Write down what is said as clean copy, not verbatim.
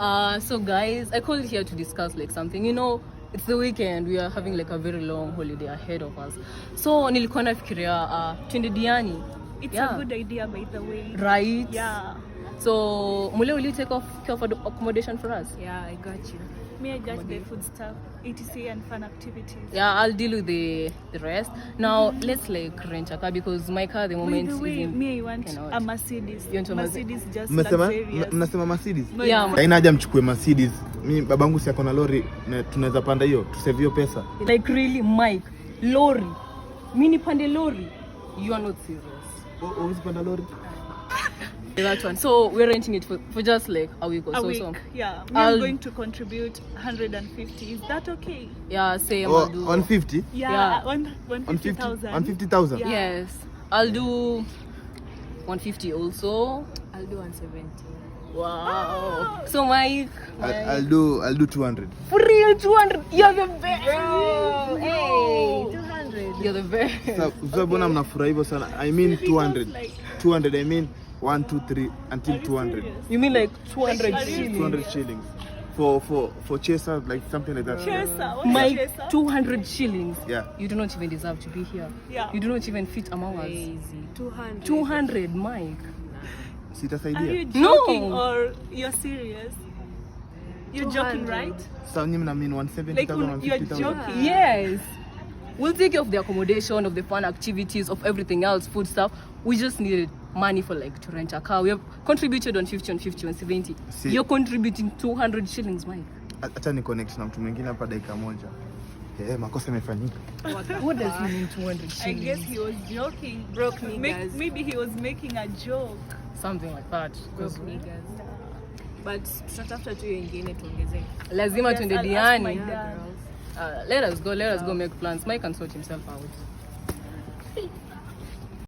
So guys, I called here to discuss like something. You know, it's the weekend. We are having like a very long holiday ahead of us. So nilikuwa nafikiria twende Diani. It's a good idea, by the way. Right? Yeah. So Mule, will you take care of accommodation for us? Yeah, I got you. Me, I got the food stuff, etc. and fun activities. Yeah, I'll deal with the rest. Now let's like rent a car because my car at the moment By the way, isn't. me, I want cannot. a Mercedes. You want a Mercedes just Mnasema luxurious. Mercedes? Yeah. Haina haja mchukue Mercedes. Mimi babangu si ako na lori na tunaweza panda hiyo, tusave hiyo pesa. Like really, Mike, lorry. Mini pande lorry. You are not serious. Huwezi panda lori? That one. So we're renting it for just like a week or A so. week, So yeah. I'll- I'm going to contribute 150. Is that okay? yeah, same. Oh, I'll do 150? Yeah, Yeah. 150,000. 150,000? Yeah. Yes, I'll do 150 also. I'll do 170. Wow. So Mike, I'll do 200. for real 200. You're the best. Hey, 200. You're the best. Sasa mbona mnafurahi hivyo sana? I mean 200. 200, I mean 1 2 3 until 200. You mean like 200 Like, shillings? 200 shillings. For chaser, like something like that. Chaser, what's Mike, chaser? 200 shillings. Yeah. You do not even deserve to be here. Yeah. You do not even fit among us. Crazy. 200. 200, Mike. Are you Sitasaidia. joking No. or you're serious? You're joking, 200. right? Sasa nyinyi mna mean 170,000, Like, you're 150,000. joking. Yes. We'll take care of the accommodation, of the fun activities, of everything else, food stuff. We just needed money for like to rent a car. We have contributed on 50, on 50, on 70. See- You're contributing 200 shillings, Mike. Acha ni connect na mtu mwingine hapa dakika moja. Makosa imefanyika. What does he mean 200 I shillings? guess he was joking. Broke niggas. Maybe he was making a joke. Something like that. Broke niggas. But tutatafuta tu wengine tuongezee. Lazima Yes, tuende I'll ask Diani. my Yeah, dad. girls. Let us go make plans. Mike can sort himself out.